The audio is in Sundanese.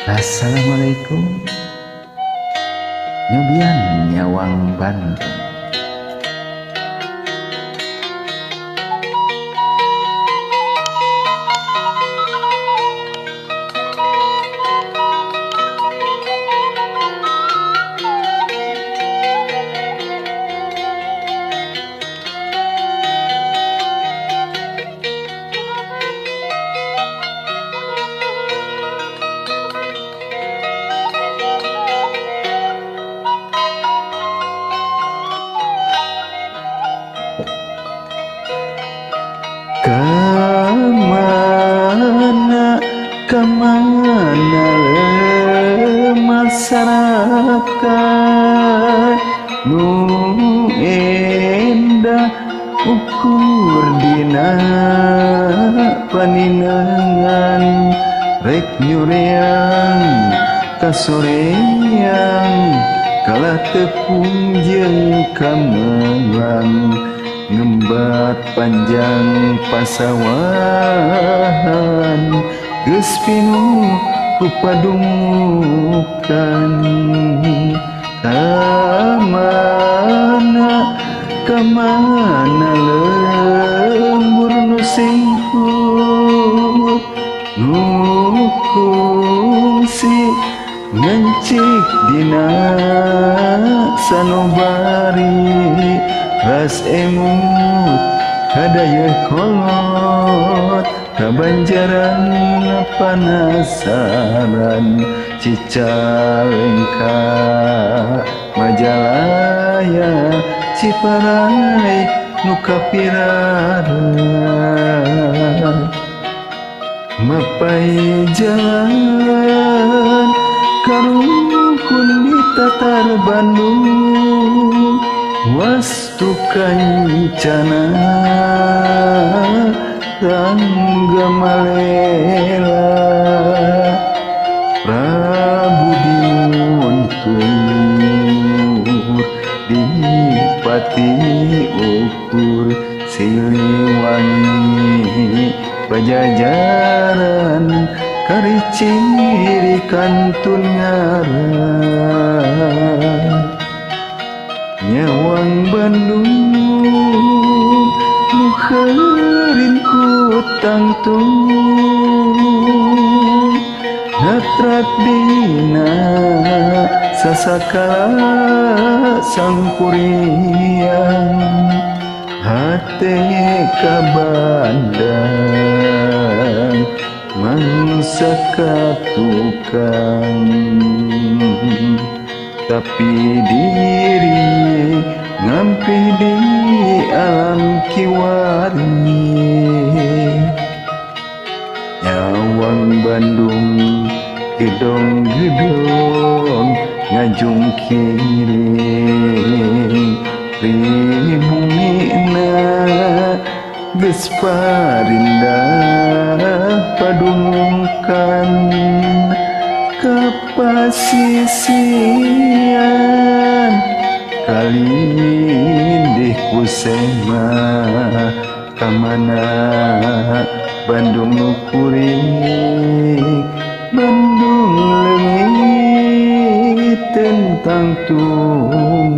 Assalamualaikum. Nyobian nyawang Bandung. Kamana, kamana masyarakat nu endah ukur dina paninengan rek nyureang kasoreang kalah tepung jeung kamelang ngembat panjang pasawahan geus pinuh ku padumukan. Kamana, kamana lembur nu singkut nu kungsi ngencik dina sanubari ras emut kadayeuh kolot kabanjaran panasaran Cicalengka Majalaya Ciparai nu kapirara mapai jalan karukun di tatar Bandung wastu kancana Rangga Malela Prabu Dimuntur Dipati ukur Siliwangi Pajajaran Kariciri kantun ngaran Nyawang Bandung nu heurin ku tangtung natrat dina sasakala sangkuriang hate ka Bandang mangsa ka tukang tapi diri ngampi di alam kiwari. Nyawang Bandung gedong-gedong ngajung kiring pribumina geus parindah padumukan kapasisian kalindih kusema kamana Bandung nu kuring Bandung leungit tentang tung.